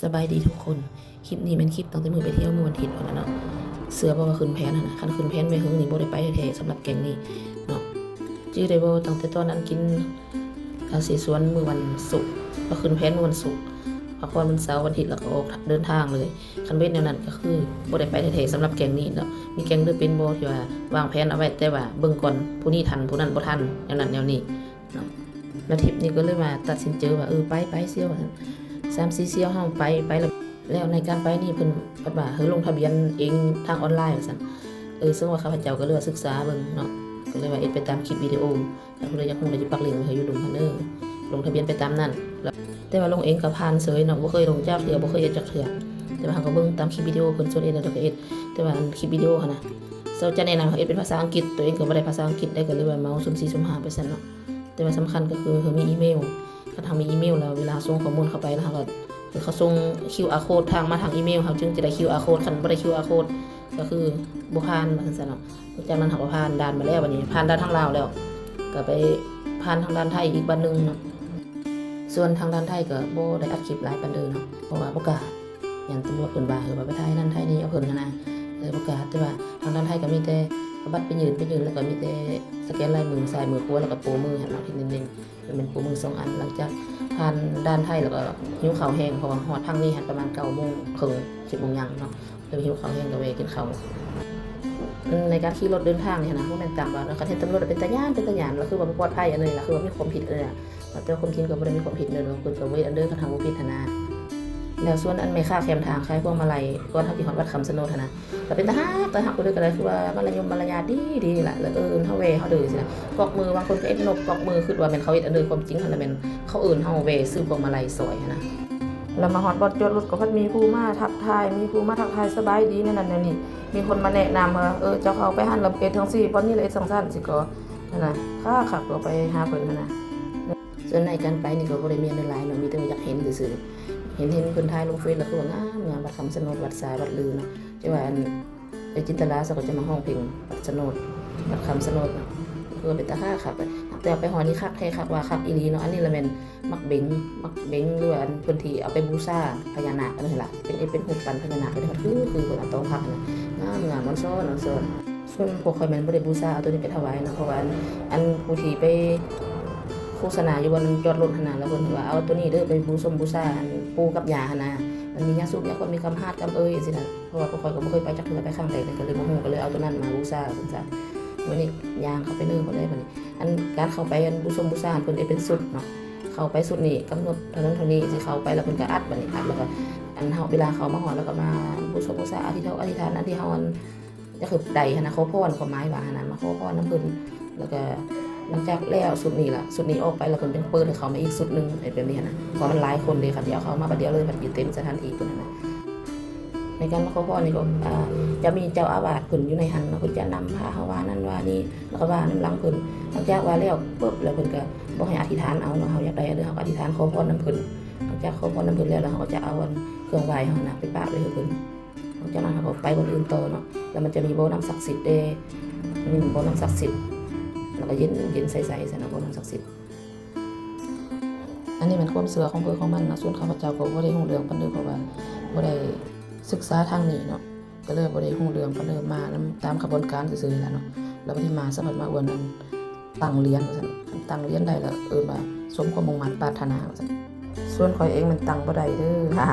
ສະບາຍດີທຸກຄົນ ຄລິບນີ້ແມ່ນຄລິບຕັ້ງແຕ່ມື້ໄປທ່ຽວມື້ວັນທິດພຸ້ນລະເນາະ. ເຊື່ອບໍ່ວ່າຂຶ້ນແຜນຫັ້ນນະ ຄັນຂຶ້ນແຜນໄວເຫິງນີ້ບໍ່ໄດ້ໄປແທ້ໆ ສຳລັບແກ້ງນີ້ເນາະ. ຈື່ໄດ້ບໍ່ ຕັ້ງແຕ່ຕອນນັ້ນກິນ ກາເສສວນມື້ວັນສຸກ ລະຂຶ້ນແຜນມື້ວັນສຸກ ພັກຜ່ອນວັນເສົາ ວັນທິດລະກະອອກເດີນທາງເລີຍ. ຄັນເວັນແນວນັ້ນກະຄືບໍ່ໄດ້ໄປແທ້ໆ ສຳລັບແກ້ງນີ້ເນາະ. ມີແກ້ງເດີເປັນບໍ່ທີ່ວ່າວາງແຜນເອົາໄວ້ ແຕ່ວ່າເບິ່ງກ່ອນ ຜູ້ນີ້ທັນ ຜູ້ນັ້ນບໍ່ທັນ ແນວນັ້ນແນວນີ້ເນາະ. ລະທິບນີ້ກະເລີຍວ່າຕັດສິນໃຈວ່າ ເອີ ໄປ ໄປສ່ຽວ ວ່າຊັ້ນ ສາມສີ່ສ່ຽວເຮົາໄປ ໄປລະ ແລ້ວໃນການໄປນີ້ເພິ່ນພັດວ່າ ເອີ ລົງທະບຽນເອງທາງອອນລາຍ ວ່າຊັ້ນ. ເອີ ເຊິ່ງວ່າຂ້າພະເຈົ້າກະເລີຍວ່າສຶກສາເບິ່ງເນາະ ກະເລີຍວ່າເຮັດໄປຕາມຄລິບວິດີໂອ ແລ້ວຜູ້ໃດຢາກຮູ້ລະຈະປັກລິ້ງໄວ້ໃຫ້ຢູ່ລຸ່ມຫັ້ນເດີ ລົງທະບຽນໄປຕາມນັ້ນ. ແຕ່ວ່າລົງເອງກະຜ່ານເສີຍເນາະ ບໍ່ເຄີຍລົງຈັກເທື່ອ ບໍ່ເຄີຍເຮັດຈັກເທື່ອ ແຕ່ວ່າເຮົາກະເບິ່ງຕາມຄລິບວິດີໂອເພິ່ນ ສ່ວນເຮັດແນວໃດກະເຮັດ. ແຕ່ວ່າອັນຄລິບວິດີໂອຫັ້ນນະ ເຂົາຈະແນະນຳໃຫ້ເຮັດເປັນພາສາອັງກິດ ໂຕເອງກະບໍ່ໄດ້ພາສາອັງກິດໃດ ກະເລີຍວ່າເມົາຊຸມສີ່ຊຸມຫ້າໄປຊັ້ນເນາະ. ແຕ່ວ່າສຳຄັນກະຄືເຮົາມີອີເມວ ຄັນເຮົາມີອີເມວແລ້ວ ເວລາສົ່ງຂໍ້ມູນເຂົ້າໄປແລ້ວ ເຮົາກະ ເຂົາສົ່ງຄິວອາໂຄດທາງມາທາງອີເມວ ເຮົາຈຶ່ງຈະໄດ້ຄິວອາໂຄດ ຄັນບໍ່ໄດ້ຄິວອາໂຄດກະຄືບໍ່ຜ່ານ ວ່າຊັ້ນຊະເນາະ. ຫຼັງຈາກນັ້ນເຮົາກະຜ່ານດ່ານມາແລ້ວ ບາດນີ້ຜ່ານດ່ານທາງລາວແລ້ວ ກະໄປຜ່ານທາງດ່ານໄທອີກບາດໜຶ່ງເນາະ. ສ່ວນທາງດ່ານໄທກະບໍ່ໄດ້ອັດຄລິບຫຼາຍປານໃດເນາະ ເພາະວ່າບໍ່ກ້າ ຢ້ານຕຳຫຼວດເພິ່ນວ່າ ເອີ ວ່າໄປຖ່າຍນັ້ນຖ່າຍນີ້ເອົາເພິ່ນຫັ້ນນະ ເລີຍບໍ່ກ້າ. ແຕ່ວ່າທາງດ່ານໄທກະມີແຕ່ເອົາບັດໄປຍື່ນ ໄປຍື່ນແລ້ວກະມີແຕ່ສະແກນລາຍມື ຊ້າຍມືຂວາ ແລ້ວກະໂປ້ມືຫັ້ນເນາະ ທີ່ເນັ້ນໆ ແມ່ນໂປ້ມືສອງອັນ. ຫຼັງຈາກຜ່ານດ່ານໄທແລ້ວກະຫິວເຂົ້າແຮງ ເພາະວ່າຮອດພັງນີ້ຫັ້ນປະມານເກົ້າໂມງເຄິ່ງ ສິບໂມງຫຍັງເນາະ ເລີຍຫິວເຂົ້າແຮງກະແວ່ກິນເຂົ້າ. ອືມ ໃນການຂີ່ລົດເດີນທາງນີ້ຫັ້ນນະ ບໍ່ແມ່ນຕາມວ່າເນາະ ຄັນເຫັນຕຳຫຼວດແມ່ນຕາຢ້ານ ເປັນຕາຢ້ານ ລະຄືວ່າບໍ່ປອດໄພ ອັນນີ້ລະຄືວ່າມີຄວາມຜິດ ເອີ ແຕ່ວ່າຄົນກິນກະບໍ່ໄດ້ມີຄວາມຜິດເດີ ເພິ່ນກະບໍ່ເຮັດອັນເດີ ຄັນເຮົາບໍ່ຜິດຫັ້ນນະ. ແລ້ວສ່ວນອັນແມ່ຄ້າແຄມທາງຂາຍພວງມາໄລ ກ່ອນເຮົາຊິຮອດວັດຄຳຊະໂນດຫັ້ນນະ ລະເປັນຕາຮັກ ຕາຮັກ ຜູ້ໃດກະໄດ້ ຄືວ່າມາລະຍົມມາລະຍາດດີໆ ລະ ລະເອີ້ນເຮົາແວ່ເຮົາເດີຊີ້ນະ ກວັກມື ບາງຄົນກະເຮັດນົບກວັກມື ຄຶດວ່າແມ່ນເຂົາເຮັດອັນເດີ ຄວາມຈິງຫັ້ນລະແມ່ນເຂົາເອີ້ນເຮົາແວ່ຊື້ພວງມາໄລຊອຍຫັ້ນນະ. ລະມາຮອດບ່ອນຈອດລົດກະພັດມີຜູ້ມາທັກທາຍ ມີຜູ້ມາທັກທາຍສະບາຍດີແນວນັ້ນແນວນີ້ ມີຄົນມາແນະນຳວ່າ ເອີ ເຈົ້າເຂົ້າໄປຫັ້ນລະເຮັດຈັ່ງຊີ້ ບ່ອນນີ້ລະເຮັດຈັ່ງຊັ້ນ ຊິກະ ຫັ້ນນະ ຄັກໆ ກະໄປຫາເພິ່ນຫັ້ນນະ. ສ່ວນໃນການໄປນີ້ກະບໍ່ໄດ້ມີຫຍັງຫຼາຍເນາະ ມີແຕ່ວ່າຢາກເຫັນຊື່ໆ ເຫັນ ເຫັນເພິ່ນຖ່າຍລົງເຟສລະຄືວ່າງາມໆ ວັດຄຳຊະໂນດ ວັດຊາຍ ວັດລືເນາະ. ແຕ່ວ່າອັນ ເອື້ອຍຈິນຕະລາເຂົາກະຈະມາຮ້ອງເພງວັດຊະໂນດ ວັດຄຳຊະໂນດເນາະ ຄືວ່າເປັນຕາຄັກຄັກ ແຕ່ວ່າໄປຮອດນີ້ຄັກແທ້ ຄັກວ່າຄັກອີ່ຫຼີເນາະ. ອັນນີ້ລະແມ່ນໝາກເບັງ ໝາກເບັງ ຫຼືວ່າອັນເພິ່ນທີ່ເອົາໄປບູຊາພະຍານາກ ອັນນັ້ນຫັ້ນລະ ເປັນ ເປັນຮູບປັ້ນພະຍານາກ ອັນນີ້ຄື ຄືເພິ່ນເອົາຕອງພັກຫັ້ນນະ ງາມໆ ອ່ອນຊ້ອນ ອ່ອນຊ້ອນ. ສ່ວນພວກຂ້ອຍແມ່ນບໍ່ໄດ້ບູຊາ ເອົາໂຕນີ້ໄປຖວາຍເນາະ ເພາະວ່າອັນ ອັນຜູ້ທີ່ໄປໂຄສະນາຢູ່ບ່ອນຈອດລົດຫັ້ນນະ ລະເພິ່ນວ່າ ເອົາໂຕນີ້ເດີໄປບູຊົມບູຊາ ອັນ ປູ່ກັບຍ່າຫັ້ນນະ ມັນມີຍາສູບຍາຂວດ ມີຄຳຫາດຄຳເອີຍ ຈັ່ງຊີ້ນະ. ເພາະວ່າພວກຂ້ອຍກະບໍ່ເຄີຍໄປຈັກເທື່ອ ໄປຄັ້ງແລກ ກະເລີຍບໍ່ຮູ້ ກະເລີຍເອົາໂຕນັ້ນມາບູຊາ ວ່າຊັ້ນຊະ. ບາດນີ້ຍ່າງເຂົ້າໄປເນີ ບາດນີ້ ອັນ ການເຂົ້າໄປ ອັນ ບູຊົມບູຊາ ເພິ່ນເຮັດເປັນຊຸດເນາະ ເຂົ້າໄປຊຸດນີ້ກຳນົດເທົ່ານັ້ນເທົ່ານີ້ ຊິເຂົ້າໄປລະເພິ່ນກະອັດ ບາດນີ້ອັດ ລະກະ ອັນ ເຮົາ ເວລາເຂົ້າມາຮອດ ລະກະມາບູຊົມບູຊາ ອະທິຖອກ ອະທິຖານ ອັນທີ່ເຮົາ ອັນ ຢາກເຮັດໃດຫັ້ນນະ ຂໍພອນ ຄວາມໝາຍວ່າຫັ້ນນະ ມາຂໍພອນນຳເພິ່ນ. ລະກະຫຼັງຈາກແລ້ວຊຸດນີ້ລະ ຊຸດນີ້ອອກໄປລະ ເພິ່ນຈັ່ງເປີດໃຫ້ເຂົ້າມາອີກຊຸດໜຶ່ງ ເຮັດແບບນີ້ຫັ້ນນະ ເພາະວ່າມັນຫຼາຍຄົນເດ ຄັນຊິເອົາເຂົ້າມາບາດດຽວເລີຍ ພັດຢູ່ເຕັມສະຖານທີ່ພຸ້ນຫັ້ນນະ. ໃນການມາຂໍພອນນີ້ກະ ອາ ຈະມີເຈົ້າອາວາດເພິ່ນຢູ່ໃນຫັ້ນເນາະ ເພິ່ນຈະນຳພາເຮົາວ່ານັ້ນວ່ານີ້ ລະກະວ່ານຳຫຼັງເພິ່ນ. ຫຼັງຈາກວ່າແລ້ວປຶບ ລະເພິ່ນກະບອກໃຫ້ອະທິຖານເອົາເນາະ ເຮົາຢາກໄດ້ອັນໃດ ເຮົາກະອະທິຖານຂໍພອນນຳເພິ່ນ. ຫຼັງຈາກຂໍພອນນຳເພິ່ນແລ້ວ ລະເຮົາກະຈະເອົາອັນເຄື່ອງໄຫວ້ເຮົາຫັ້ນນະ ໄປປະໄວ້ໃຫ້ເພິ່ນ. ຫຼັງຈາກນັ້ນເຮົາກະໄປບ່ອນອື່ນຕໍ່ເນາະ ລະມັນຈະມີບໍ່ນ້ຳສັກສິດເດ ມີບໍ່ນ້ຳສັກສິດ ລະກະເຢັນ ເຢັນໃສໆ ຊັ້ນນະ ບໍ່ນ້ຳສັກສິດ. ອັນນີ້ແມ່ນຄວາມເຊື່ອຂອງໃຜຂອງມັນເນາະ ສ່ວນຂ້າພະເຈົ້າກະບໍ່ໄດ້ຮູ້ເລື່ອງປານໃດ ເພາະວ່າບໍ່ໄດ້ສຶກສາທາງນີ້ເນາະ ກະເລີຍບໍ່ໄດ້ຮູ້ເລື່ອງປານໃດ ມານຳຕາມຂະບວນການຊື່ໆ ນີ້ລະເນາະ. ລະບາດນີ້ມາສະພັດມາອວນອັນ ຕັ້ງຫຼຽນວ່າຊັ້ນ ຕັ້ງຫຼຽນໄດ້ລະເອີ້ນວ່າສົມຄວາມມຸ່ງມາດປາດຖະໜາວ່າຊັ້ນ. ສ່ວນຂ້ອຍເອງແມ່ນຕັ້ງບໍ່ໄດ້ເດີ ຫາ